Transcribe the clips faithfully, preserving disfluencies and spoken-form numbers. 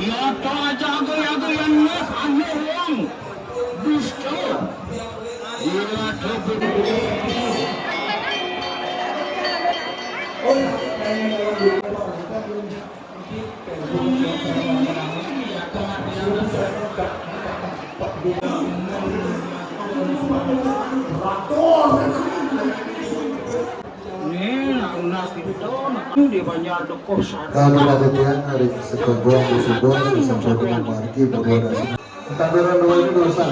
Nyata jago-jago yang nak anu wong dusta. Iya, cukup. Nih, nak lunas itu, nak di Banjar Dukuh sana. Lalu pada tiang hari Sekobong di Subong, sesampun dengan margi, berdoa dan. Entah berdoa dua ini dosa.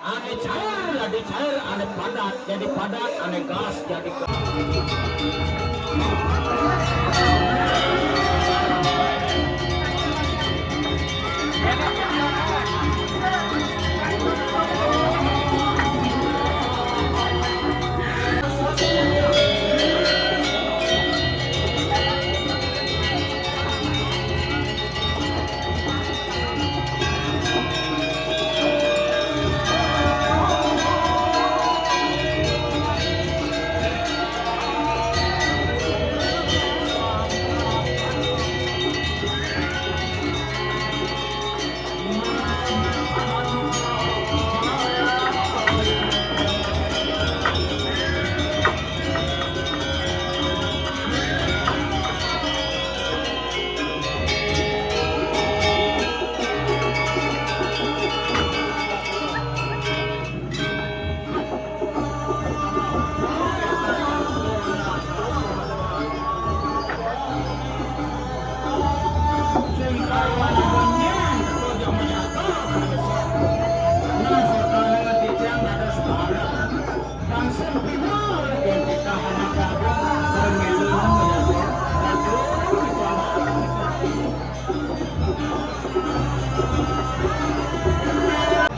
Ane cair jadi cair, ane padat jadi padat, ane gas jadi gas.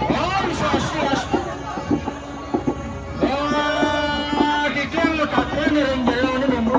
Om Swastiastu. Wah, titiang lekakan ring jero ini, Bumbu.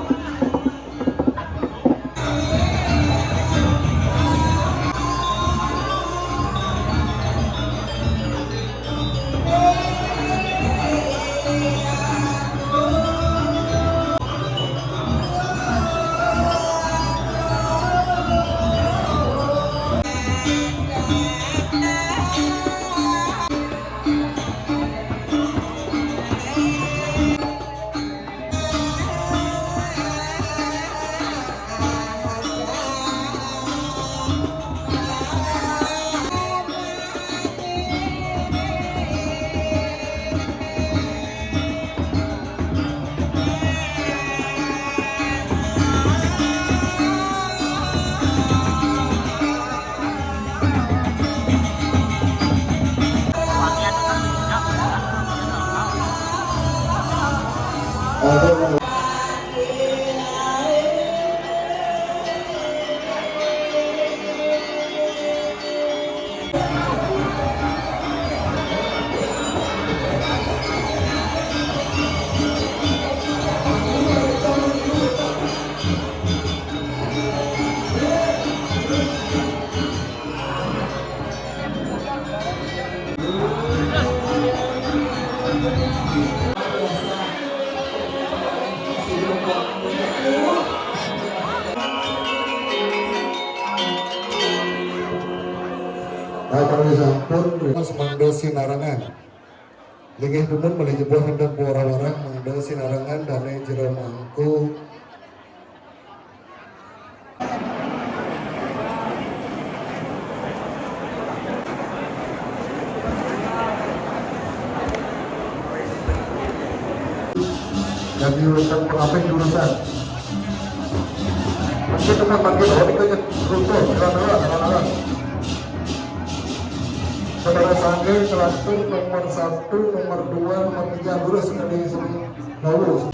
Nah, kalau sampun, Mas Mando Sinarengan. Linggih dumun malih jebos wénten pawarah-warah, Mando Sinarengan, dané jero mangku. Dadi wénten pengapih jurusan. Mungkin teman makin oh, itu aja runtuh, jalan-jalan, jalan-jalan. Saudara Sangga, kelas nomor satu, nomor dua, nomor tiga, lurus ke di sini. Bagus.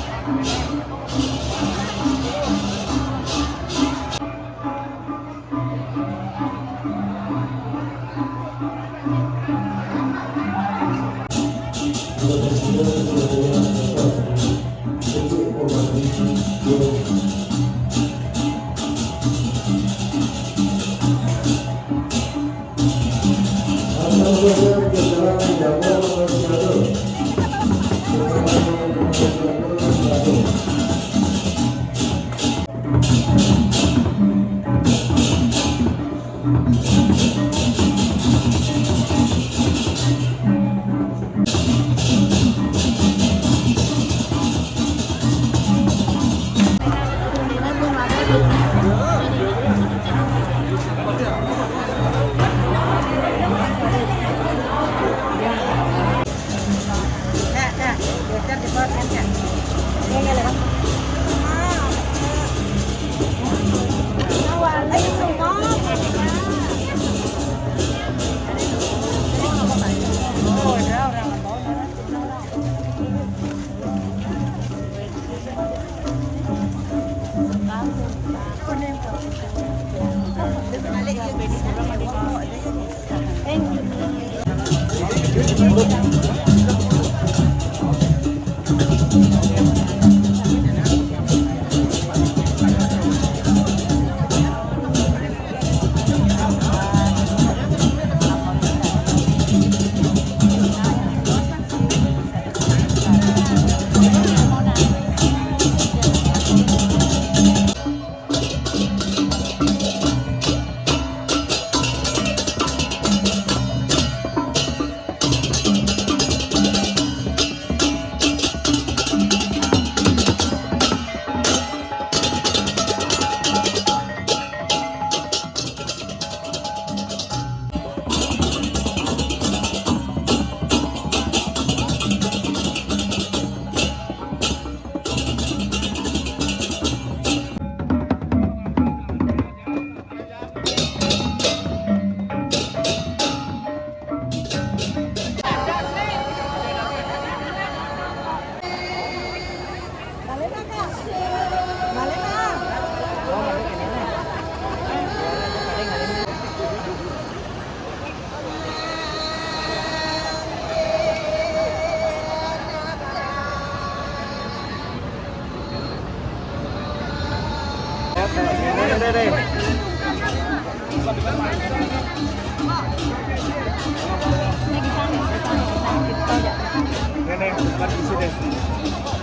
Nenek, bukan di sini.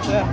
Ya.